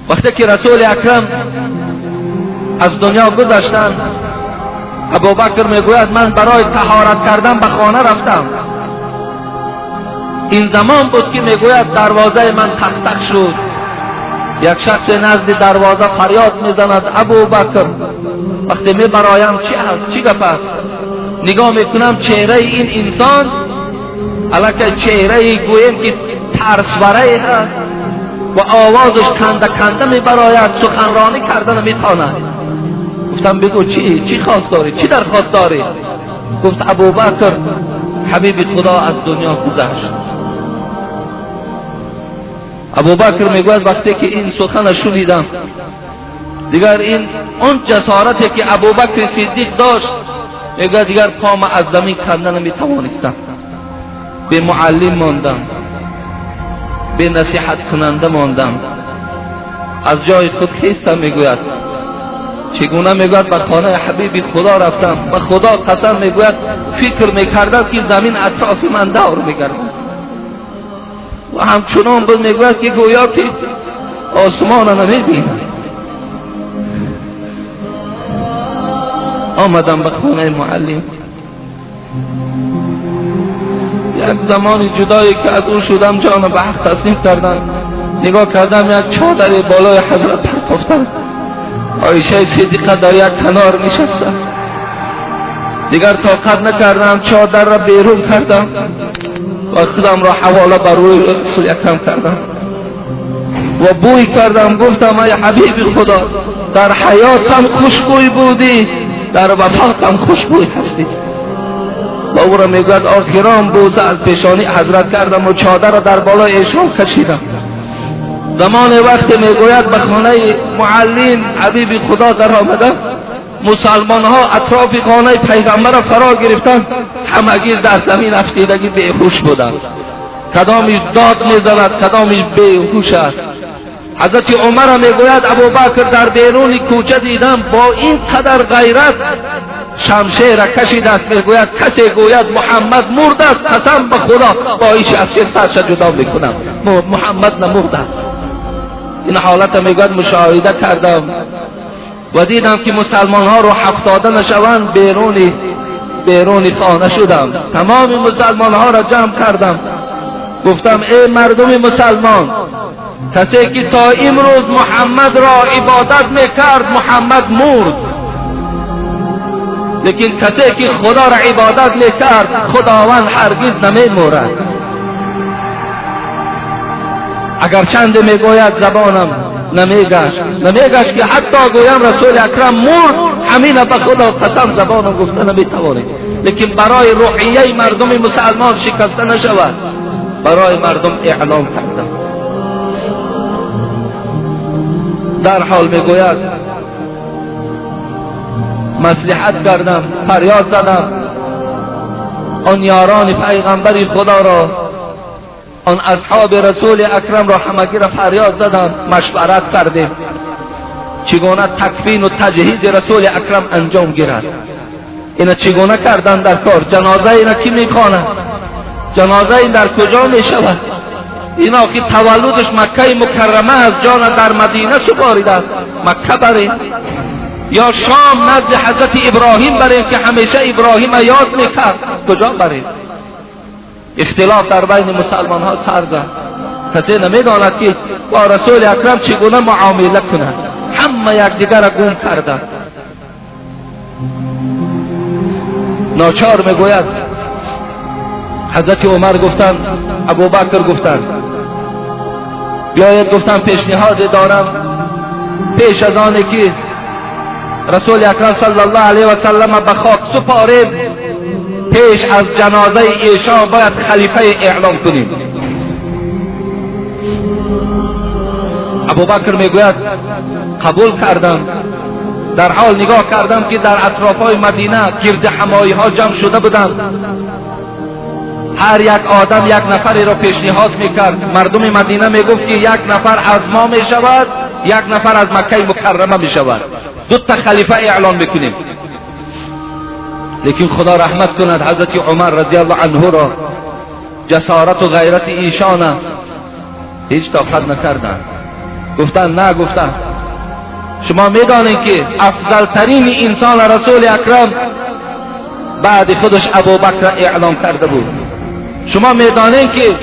وقتی که رسول اکرم از دنیا گذشتند، ابوبکر میگوید من برای طهارت کردن به خانه رفتم. این زمان بود که میگوید دروازه من تق تق شد. یک شخص نزد دروازه فریاد میزند ابوبکر. وقتی میبرایم چی هست، چی گپ است، نگاه میکنم چهره این انسان الکه چهره گویم که ترسوره هست و آوازش کنده کنده میبراید، سخنرانی کردن میتواند. گفتم بگو چی خواست داری، چی درخواست داری؟ گفت ابوبکر حبیب خدا از دنیا گذشت. ابوبکر میگوید وقتی که این سخن شنیدم دیگر این اون جسارتی که ابوبکر صدیق داشت، میگوید دیگر پام از زمین کنده نمیتوانستم، به معلم ماندم، به نصیحت کننده ماندم، از جای خود خیستم. میگوید چگونه؟ میگوید به خانه حبیب خدا رفتم، به خدا قسم میگوید فکر میکردم که زمین اطراف من دور میگردد و همچنان بود. میگوید که گویا که آسمان نمیبینم. آمدم به خانه معلم. یک زمان جدایی که از او شدم جان به حق تسلیم کردم. نگاه کردم یک چادر بالای حضرت پرتافتم، عایشه صدیقه در یک کنار نشسته. دیگر طاقت نکردم، چادر را بیرون کردم و خودم را حواله بر روی رسول اکرم کردم و بوی کردم. گفتم ای حبیب خدا، در حیاتم خوشبوی بودی، در وفاتم خوشبوی هستی. و او را میگوید آخران بوسه از پیشانی حضرت کردم و چادر را در بالای ایشان کشیدم. زمان وقت میگوید به خانه معلم حبیب خدا در آمدم، مسلمان ها اطراف خانه پیغمبر را فرا گرفتند، همگی در زمین افتیدگی بیهوش بودند. کدامش داد میزند، کدامش بیهوش است. حضرت عمر میگوید ابوبکر در بیرون کوچه دیدم با این قدر غیرت شمشیر را کشید است. میگوید کسی گوید محمد مرد است، قسم به خدا با این شمشیر سرش جدا میکنم، محمد نمرد است. این حالت میگوید مشاهده کردم و دیدم که مسلمان ها رو افتاده نشوند، بیرون خانه شدم. تمام مسلمان ها را جمع کردم، گفتم ای مردم مسلمان، کسی که تا امروز محمد را عبادت میکرد محمد مرد، لیکن کسی که خدا را عبادت میکرد خداوند هرگز نمیمورد. اگر چند میگوید زبانم نمیگشت که حتی گویم رسول اکرم مرد، همین به خدا قسم زبانم گفته نمیتوانیم، لیکن برای روحیه مردم مسلمان شکسته نشود، برای مردم اعلام کردم. در حال میگوید مصلحت کردم، فریاد زدم آن یاران پیغمبر خدا را، آن اصحاب رسول اکرم را همگی را فریاد زدم، مشورت کردیم چگونه تکفین و تجهیز رسول اکرم انجام گیرد. اینا چگونه کردن در کار؟ جنازه اینا کی میخواند؟ جنازه این در کجا میشود؟ اینا که تولدش مکه مکرمه است، جان در مدینه سپاریده است، مکه بریم یا شام نزد حضرت ابراهیم بریم که همیشه ابراهیم یاد میکرد، کجا بریم؟ اختلاف در بین مسلمان ها سر زد. کسی نمیداند که با رسول اکرم چگونه معامله کند، همه یکدیگر را گم کردند. ناچار میگوید حضرت عمر گفتند، ابوبکر گفتند بیاید، گفتم پیشنهاد دارم، پیش از آن که رسول اکرم صلی الله علیه و سلم به خاک سپاریم، پیش از جنازه ایشان باید خلیفه اعلام کنیم. ابوبکر میگوید قبول کردم. در حال نگاه کردم که در اطرافهای مدینه گرد همایی ها جمع شده بودند، هر یک آدم یک نفری را پیشنهاد میکرد. مردم مدینه میگفت که یک نفر از ما میشود، یک نفر از مکه مکرمه میشود، دو تا خلیفه اعلان میکنیم. لیکن خدا رحمت کند حضرت عمر رضی الله عنه را، جسارت و غیرت ایشان هیچ طاقت نکردند. گفتن نه، گفتن شما میدانید که افضل ترین انسان رسول اکرم بعد خودش ابوبکر اعلام کرده بود. شما میدانید که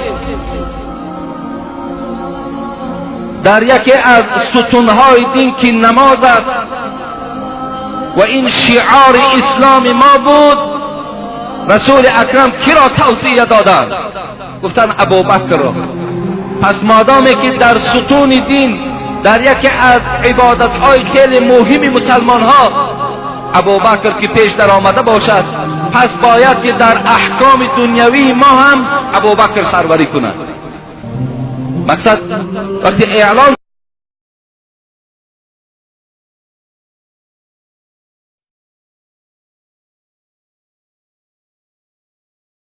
در یکی از ستونهای دین که نماز است و این شعار اسلام ما بود، رسول اکرم کی را توصیه دادند؟ گفتن ابوبکر را. پس مادامی که در ستون دین، در یکی از عبادتهای خیلی مهم مسلمان ها ابوبکر که پیش در آمده باشد، پس باید که در احکام دنیوی ما هم ابوبکر سروری کند. مقصد وقتی اعلان